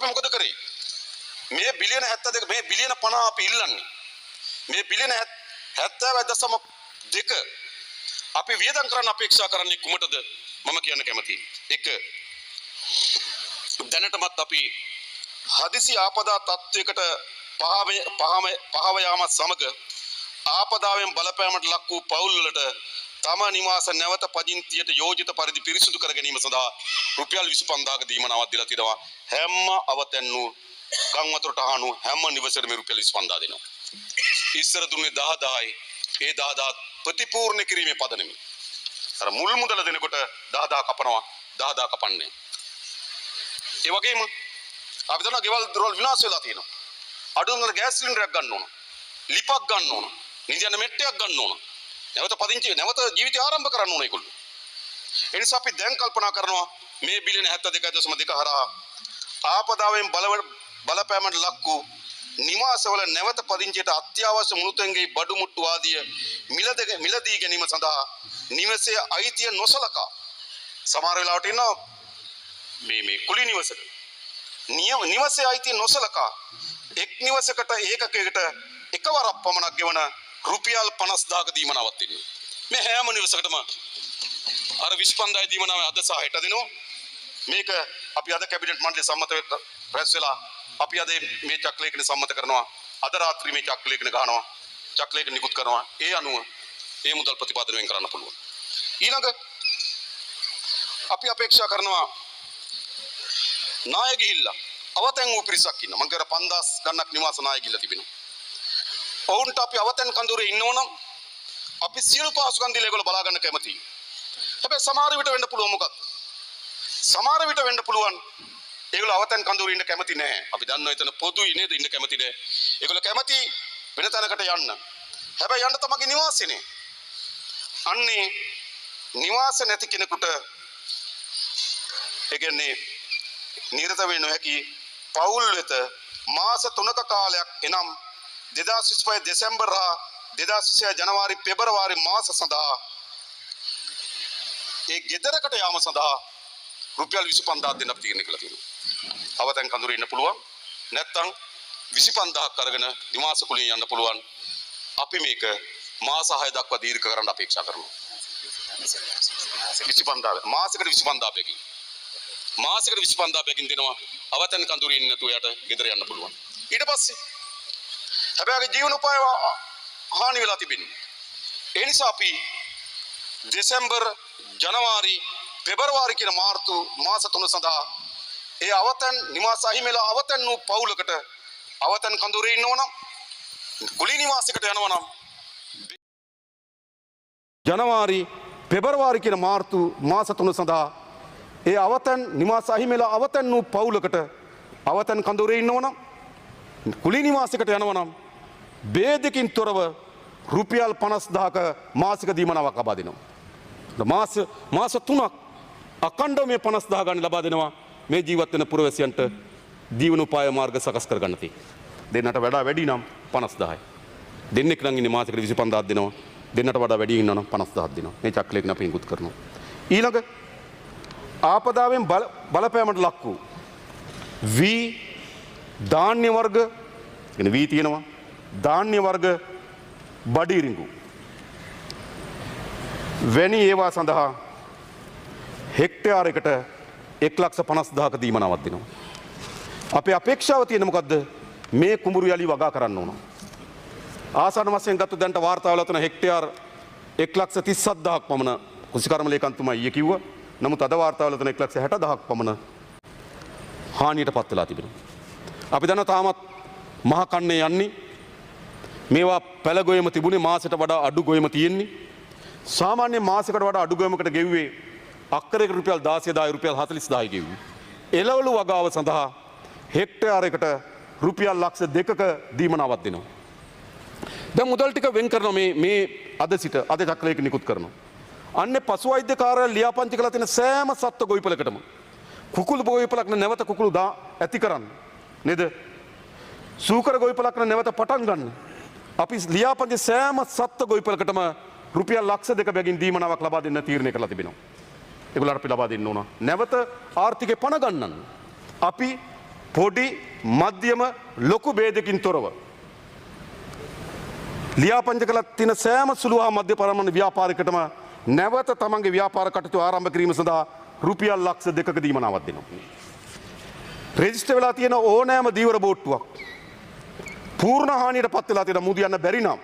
අපි මොකද කරේ? මේ බිලියන 72, මේ බිලියන 50 අපි ඉල්ලන්නේ. මේ බිලියන 70.2 අපි වියදම් කරන්න අපේක්ෂා කරන්නේ කුමටද? මම කියන්න කැමතියි. එක, දැනටමත් අපි හදිසි ආපදා තත්ත්වයකට පහව පහව පහව යාමත් සමග ආපදාවෙන් බලපෑමට ලක් වූ පවුල් වලට තම නිවාස නැවත පදිංචියට යෝජිත පරිදි පිරිසිදු කර ගැනීම සඳහා රුපියල් 25,000ක දීමනාවක් දීලා තිනවා. හැම අවතැන් වූ, ගම් වතුරට අහනු හැම නිවසටම රුපියල් 25,000 දෙනවා. ඉස්සර දුන්නේ 10,000යි. ඒ 10,000 ප්‍රතිපූර්ණ කිරීමේ පදනමින්. අර මුල් මුදල දෙනකොට 10,000 කපනවා, 10,000 කපන්නේ. ඒ වගේම අපි දන්නවා ගෙවල් දොරවල් විනාශ වෙලා තියෙනවා. අඩුම ගානේ ගෑස් සිලින්ඩරයක් ගන්න ඕන. ලිපක් ගන්න ඕන. නිදියන්න මෙට්ටයක් ගන්න ඕන. නැවත පදිංචි, නැවත ජීවිතය ආරම්භ කරන්න ඕන ඒගොල්ලෝ. ඒ නිසා අපි දැන් කල්පනා කරනවා මේ බිලියන 72.2 හරහා ආපදාවෙන් බලපෑමට ලක් වූ නිවාසවල නැවත පදිංචියට අත්‍යවශ්‍ය මුළුතැන්ගේ බඩු මුට්ටු ආදිය මිලදී ගැනීම සඳහා නිවසේ අයිතිය නොසලකා, සමහර වෙලාවට ඉන්නවා මේ මේ කුලී නිවසක, නිවසේ අයිතිය නොසලකා එක් නිවසකට ඒකකයකට එකවරක් පමණක් ගෙවන රුපියල් 50,000ක දීමනාවක් දෙන්නේ. මේ හැම නිවසකටම අර 25,000 දීමනාව අද සහ හෙට දෙනවා. මේක අපි අද කැබිනට් මණ්ඩලය සම්මත රැස් වෙලා අපි අද මේ චක්‍රලේඛන සම්මත කරනවා. අද රාත්‍රී මේ චක්‍රලේඛන ගහනවා. චක්‍රලේඛන නිකුත් කරනවා. ඒ අනුව ඒ මුදල් ප්‍රතිපාදන වෙන් කරන්න පුළුවන්. ඊළඟ අපි අපේක්ෂා කරනවා නාය ගිහිල්ලා අවතැන් වූ පිරිසක් ඉන්නවා. මං කියර 5000 ගණනක් නිවාස නාය ගිහිල්ලා තිබෙනවා. ඔවුන්ට අපි අවතැන් කඳවුරේ ඉන්නවනම් අපි සියලු පහසුකම් දීලා ඒගොල්ලෝ බලා ගන්න කැමතියි. හැබැයි සමහර විට වෙන්න පුළුවන් මොකක්ද? සමහර විට වෙන්න පුළුවන් ඒගොල්ලෝ අවතැන් කඳවුරේ ඉන්න කැමති නෑ. අපි දන්නවා එතන පොදුයි නේද, ඉන්න කැමති නෑ. ඒගොල්ලෝ කැමති වෙන තැනකට යන්න. හැබැයි යන්න තමගේ නිවාසෙනේ. අන්නේ නිවාස නැති කෙනෙකුට, ඒ කියන්නේ නිරත වෙන්න නොහැකි පවුල් වෙත මාස 3ක කාලයක්, එනම් 2025 දෙසැම්බර් හා 2026 ජනවාරි පෙබරවාරි මාස සඳහා ඒ ගෙදරකට යාම සඳහා රුපියල් 25,000ක් දෙන්න අපි තීරණය කළා තියෙනවා. අවතැන් කඳවුරේ ඉන්න පුළුවන්. නැත්තම් 25,000ක් අරගෙන නිවාස කුලියෙන් යන්න පුළුවන්. අපි මේක මාස 6 දක්වා දීර්ඝ කරන්න අපේක්ෂා කරනවා. 25,000, මාසෙකට 25,000 බැගින්. මාසෙකට 25,000 බැගින් දෙනවා. අවතැන් කඳවුරේ ඉන්න නැතුව එයාට ගෙදර යන්න පුළුවන්. ඊට පස්සේ හැබැයි එයාගේ ජීවන උපාය හානි වෙලා තිබෙන්නේ. ඒ නිසා අපි දෙසැම්බර්, ජනවාරි, පෙබරවාරි කියන මාර්තු මාස 3 සඳහා ඒ අවතැන් නිවාස අහිමි වෙලා අවතැන් වූ පවුලකට අවතැන් කඳවුරේ ඉන්නව නම්, කුලී නිවාසයකට යනවා නම්, ජනවාරි පෙබරවාරි කියන මාර්තු මාස 3 සඳහා ඒ අවතැන් නිවාස අහිමි වෙලා අවතැන් වූ පවුලකට අවතැන් කඳවුරේ ඉන්නව නම්, කුලී නිවාසයකට යනවා නම් භේදකින් තොරව රුපියල් 50,000ක මාසික දීමනාවක් ලබා දෙනවා. මාස මාස 3ක් අඛණ්ඩව මේ 50,000 ගන්න ලබා දෙනවා මේ ජීවත් වෙන පුරවැසියන්ට ජීවනෝපාය මාර්ග සකස් කරගන්න තියෙන්නේ. දෙන්නට වඩා වැඩි නම් 50,000යි. දෙන්නෙක් නම් ඉන්නේ මාසෙකට 25,000ක් දෙනවා. දෙන්නට වඩා වැඩි ඉන්නවා නම් 50,000ක් දෙනවා. මේ චක්‍රලේඛන අපි නිකුත් කරනවා. ඊළඟ ආපදාවෙන් බලපෑමට ලක් වූ වී, ධාන්‍ය වර්ග, කියන්නේ වී තියෙනවා, ධාන්‍ය වර්ග, බඩ ඉරිඟු වැනි ඒවා සඳහා හෙක්ටයාරයකට 1,50,000ක දීමනාවක් දෙනවා. අපේ අපේක්ෂාව තියෙන මොකද්ද? මේ කුඹුරු යලි වගා කරන්න ඕන. ආසන්න වශයෙන් ගත්ත දැන්ට වාර්තාවල තුන හෙක්ටයාර් 1,37,000ක් පමණ කෘෂිකර්ම ලේකම්තුමා ඊයේ කිව්වා. නමුත් අද වාර්තාවල තුන 1,60,000ක් පමණ හානියට පත් වෙලා තිබෙනවා. අපි දන්නවා තාමත් මහ කන්නේ යන්නේ මේවා පැල ගොයම තිබුණේ මාසෙට වඩා අඩු ගොයම තියෙන්නේ. සාමාන්‍ය මාසෙකට වඩා අඩු ගොයමකට ගෙව්වේ අක්කරයකට රුපියල් 16,000, රුපියල් 40,000 ගෙව්වේ. එළවලු වගාව සඳහා හෙක්ටයාරයකට රුපියල් ලක්ෂ 2ක දීමනාවක් දෙනවා. දැන් මුදල් ටික වෙන් කරනවා මේ මේ අද සිට අද චක්‍රලේඛ නිකුත් කරනවා. අන්නේ පසු වෛද්‍ය කාර්යාලය ලියාපදිංචි කරලා තියෙන සෑම සත්ව ගොවිපලකටම කුකුළු ගොවිපලක් නම් නැවත කුකුළු දා ඇති කරන්න නේද? සූකර ගොවිපලක් නම් නැවත පටන් ගන්න. අපි ලියාපදිංචි සෑම සත්ව ගොවිපලකටම රුපියල් ලක්ෂ 2 බැගින් දීමනාවක් ලබා දෙන්න තීරණය කරලා තිබෙනවා. ඒගොල්ලන්ට අපි ලබා දෙන්න ඕන. නැවත ආර්ථිකය පණ ගන්නන්න. අපි පොඩි මධ්‍යම ලොකු භේදකින් තොරව ලියාපදිංචි කරලා තියෙන සෑම සුළු හා මධ්‍ය පරමාණ ව්‍යාපාරිකටම නැවත තමන්ගේ ව්‍යාපාර කටයුතු ආරම්භ කිරීම සඳහා රුපියල් ලක්ෂ 2ක දීමනාවක් දෙනවා. රෙජිස්ටර් වෙලා තියෙන ඕනෑම දීවර බෝට්ටුවක් පූර්ණ හානියට පත් වෙලා තියෙන මුදු යන්න බැරි නම්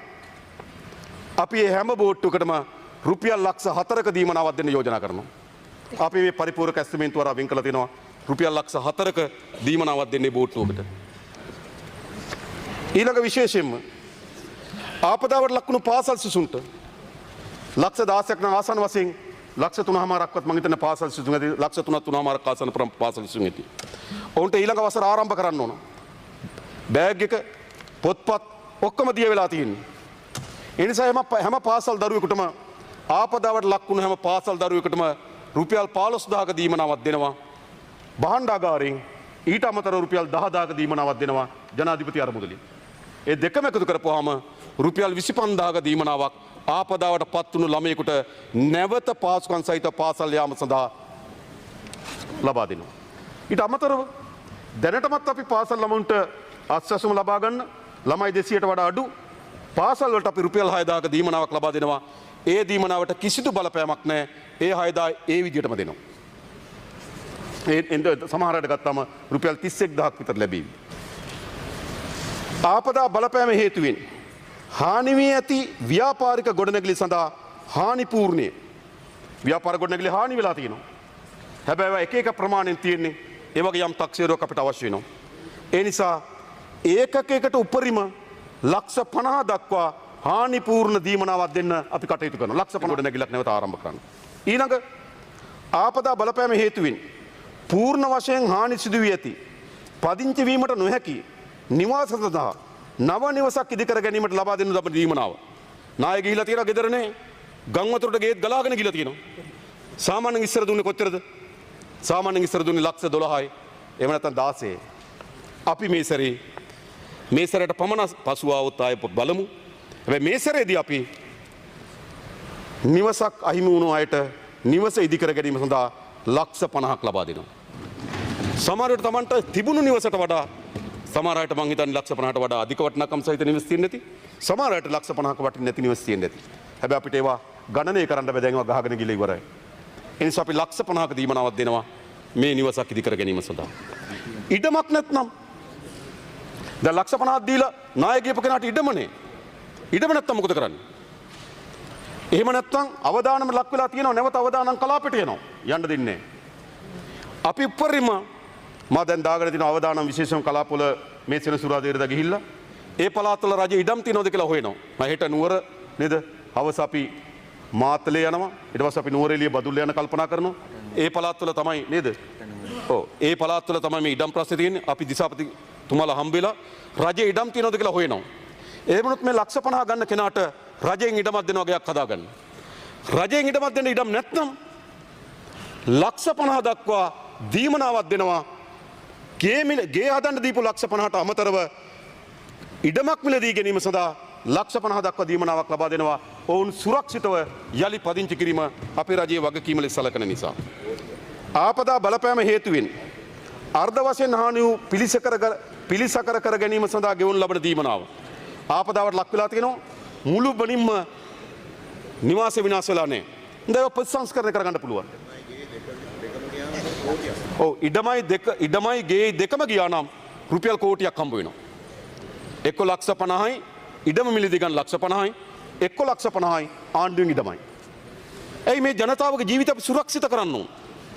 අපි මේ හැම බෝට්ටුවකටම රුපියල් ලක්ෂ 4ක දීමනාවක් දෙන්න යෝජනා කරනවා. අපි මේ පරිපූර්ණක ඇස්තමේන්තුව හරහා වෙන් කරලා තියෙනවා රුපියල් ලක්ෂ 4ක දීමනාවක් දෙන්නේ බෝට්ටුවකට. ඊළඟ විශේෂයෙන්ම ආපදාවට ලක්වුණු පාසල් සිසුන්ට ලක්ෂ 16ක් නම් ආසන්න වශයෙන් ලක්ෂ 3.5ක්වත් මං හිතන්නේ පාසල් සිසුන් ඇති ලක්ෂ 3 3.5ක් ආසන්න පාසල් සිසුන් ඇති. ඔවුන්ට ඊළඟ වසර ආරම්භ කරන්න ඕන. බෑග් එක පොත්පත් ඔක්කොම දිය වෙලා තියෙන්නේ. ඒ නිසා හැම පාසල් දරුවෙකුටම ආපදාවට ලක්වුණු හැම පාසල් දරුවෙකුටම රුපියල් 15,000ක දීමනාවක් දෙනවා. භාණ්ඩාගාරයෙන් ඊට අමතරව රුපියල් 10,000ක දීමනාවක් දෙනවා ජනාධිපති අරමුදලින්. ඒ දෙකම එකතු කරපුවාම රුපියල් 25,000ක දීමනාවක් ආපදාවට පත් වුණු ළමයෙකුට නැවත පාසුකම් සහිත පාසල් යාම සඳහා ලබා දෙනවා. ඊට අමතරව දැනටමත් අපි පාසල් ළමුන්ට අත්සසුම ලබා ගන්න ළමයි 200ට වඩා අඩු පාසල් වලට අපි රුපියල් 6,000ක දීමනාවක් ලබා දෙනවා. ඒ දීමනාවට කිසිදු බලපෑමක් නැහැ. ඒ 6,000 ඒ විදිහටම දෙනවා. ඒ සමහර අයට ගත්තාම රුපියල් 31,000ක් විතර ලැබෙවි. ආපදා බලපෑම හේතුවෙන් හානි වී ඇති ව්‍යාපාරික ගොඩනැගිලි සඳහා හානි පූර්ණය ව්‍යාපාර ගොඩනැගිලි හානි වෙලා තියෙනවා. හැබැයි ඒවා එක එක ප්‍රමාණයෙන් තියෙන්නේ. ඒ වගේ යම් තක්සේරුවක් අපිට අවශ්‍ය වෙනවා. ඒ නිසා ඒකකයකට උපරිම ලක්ෂ 50 දක්වා හානි පූර්ණ දීමනාවක් දෙන්න අපි කටයුතු කරනවා. ලක්ෂ 50 ගොඩනැගිල්ලක් නැවත ආරම්භ කරන්න. ඊළඟ ආපදා බලපෑම හේතුවෙන් පූර්ණ වශයෙන් හානි සිදු වී ඇති පදිංචි වීමට නොහැකි නිවාස සඳහා නව නිවසක් ඉදිකර ගැනීමට ලබා දෙනු ලබන දීමනාව. නාය ගිහිලා තියෙනවා ගෙදර නේ. ගම් වතුරට ගේත් ගලාගෙන ගිහිලා තියෙනවා. සාමාන්‍යයෙන් ඉස්සර දුන්නේ කොච්චරද? සාමාන්‍යයෙන් ඉස්සර දුන්නේ ලක්ෂ 12යි. එහෙම නැත්නම් 16යි. අපි මේ සැරේ මේ සැරේට පමණ පසුව ආවොත් ආයෙ බලමු. හැබැයි මේ සැරේදී අපි නිවසක් අහිමි වුණු අයට නිවස ඉදිකර ගැනීම සඳහා ලක්ෂ 50ක් ලබා දෙනවා. සමහර විට Tamanට තිබුණු නිවසට වඩා සමහර අයට මං හිතන්නේ ලක්ෂ 50ට වඩා අධික වටිනාකම් සහිත නිවස් තියෙන්න ඇති. සමහර අයට ලක්ෂ 50ක වටින්නේ නැති නිවස් තියෙන්න ඇති. හැබැයි අපිට ඒවා ගණනය කරන්න බෑ. දැන් ඒවා ගහගෙන ගිහලා ඉවරයි. ඒ නිසා අපි ලක්ෂ 50ක දීමනාවක් දෙනවා මේ නිවසක් ඉදිකර ගැනීම සඳහා. ඉඩමක් නැත්නම් දැන් ලක්ෂ 50ක් දීලා නාය ගියපු කෙනාට ඉඩමනේ. ඉඩම නැත්නම් මොකද කරන්නේ? එහෙම නැත්නම් අවදානම ලක් වෙලා තියෙනවා. නැවත අවදානම් කලාපෙට එනවා. යන්න දෙන්නේ නැහැ. අපි උපරිම මා දැන් දාගෙන තියෙන අවදානම් විශේෂම කලාපවල මේ සෙනසුරාදා ඉරිදා ගිහිල්ලා ඒ පළාත්වල රජ ඉඩම් තියෙනවද කියලා හොයනවා. මම හෙට නුවර නේද? හවස අපි මාතලේ යනවා. ඊට පස්සේ අපි නුවරඑළිය බදුල්ල යන කල්පනා කරනවා. ඒ පළාත්වල තමයි නේද? ඔව් ඒ පළාත්වල තමයි මේ ඉඩම් ප්‍රශ්නේ තියෙන්නේ. අපි දිසාපතිතුමාලා හම්බ වෙලා රජේ ඉඩම් තියෙනවද කියලා හොයනවා. ඒ වුණොත් මේ ලක්ෂ 50 ගන්න කෙනාට රජයෙන් ඉඩමක් දෙනවා ගයක් හදාගන්න. රජයෙන් ඉඩමක් දෙන්න ඉඩම් නැත්නම් ලක්ෂ 50 දක්වා දීමනාවක් දෙනවා. ගේ හදන්න දීපු ලක්ෂ 50ට අමතරව ඉඩමක් මිලදී ගැනීම සඳහා ලක්ෂ 50 දක්වා දීමනාවක් ලබා දෙනවා. ඔවුන් සුරක්ෂිතව යලි පදිංචි කිරීම අපේ රජයේ වගකීම ලෙස සැලකෙන නිසා. ආපදා බලපෑම හේතුවෙන් අර්ධ වශයෙන් හානි වූ පිළිසකර කර ගැනීම සඳහා ගෙවනු ලබන දීමනාව. ආපදාවට ලක් වෙලා තියෙනවා. මුළු බණින්ම නිවාස විනාශ වෙලා නැහැ. හොඳයි, ඒවා ප්‍රතිසංස්කරණය කරගන්න පුළුවන්. ඔව්, ඉඩමයි ගේ දෙකම ගියා නම් රුපියල් කෝටියක් හම්බ වෙනවා. එක්ක ලක්ෂ 50යි ඉඩම මිලදී ගන්න ලක්ෂ 50යි, එක්ක ලක්ෂ 50යි ආණ්ඩුවෙන් ඉඩමයි. ඇයි මේ ජනතාවගේ ජීවිත අපි සුරක්ෂිත කරන්න ඕන?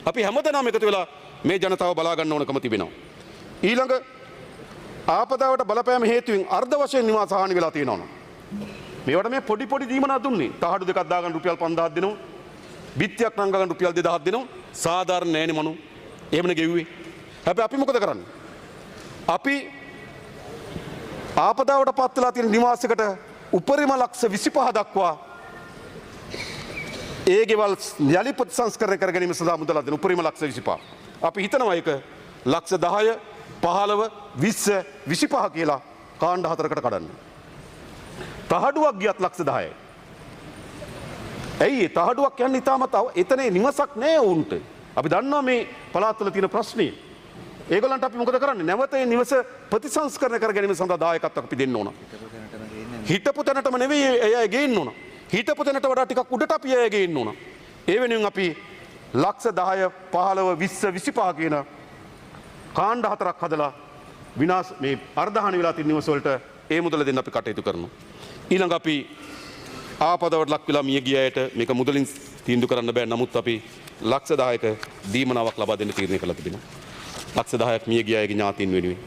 අපි හැමදෙනාම එකතු වෙලා මේ ජනතාව බලා ගන්න ඕනකම තිබෙනවා. ඊළඟ ආපදාවට බලපෑම හේතුවෙන් අර්ධ වශයෙන් නිවාස හානි වෙලා තියෙනවා. මේවට මේ පොඩි පොඩි දීමනා දුන්නේ. තහඩු දෙකක් දාගන්න රුපියල් 5000ක් දෙනවා. බිත්තියක් නම් ගන්න රුපියල් 2000ක් දෙනවා. සාධාරණ නෑනේ මනෝ. එහෙමනේ ගෙව්වේ. හැබැයි අපි මොකද කරන්නේ? අපි ආපදාවට පත් වෙලා තියෙන නිවාසයකට උපරිම ලක්ෂ 25 දක්වා ඒ ගෙවල් යලි ප්‍රතිසංස්කරණය කර ගැනීම සඳහා මුදලක් දෙන උපරිම ලක්ෂ 25. අපි හිතනවා ඒක ලක්ෂ 10, 15, 20, 25 කියලා කාණ්ඩ හතරකට කඩන්න. තහඩුවක් ගියත් ලක්ෂ 10යි. ඇයි ඒ තහඩුවක් යන්නේ ඉතාමත් එතන නිවසක් නෑ වුන්ට. අපි දන්නවා මේ පළාත්වල තියෙන ප්‍රශ්නේ. ඒගොල්ලන්ට අපි මොකද කරන්නේ? නැවත ඒ නිවස ප්‍රතිසංස්කරණය කර ගැනීම සඳහා දායකත්වයක් අපි දෙන්න ඕන. හිටපු තැනටම නෙවෙයි ඒ අය ගේන්න ඕන. හිටපු තැනට වඩා ටිකක් උඩට අපි ඒ අය ගේන්න ඕන. ඒ වෙනුවෙන් අපි ලක්ෂ 10, 15, 20, 25 කියන කාණ්ඩ හතරක් හදලා විනාශ මේ අර්ධහානි වෙලා තියෙන නිවස වලට ඒ මුදල දෙන්න අපි කටයුතු කරනවා. ඊළඟ අපි ආපදාවට ලක් වෙලා මිය ගිය අයට මේක මුදලින් තීන්දුව කරන්න බෑ. නමුත් අපි ලක්ෂ 10ක දීමනාවක් ලබා දෙන්න තීරණය කළා තිබෙනවා. ලක්ෂ 10ක් මිය ගිය අයගේ ඥාතීන් වෙනුවෙන්.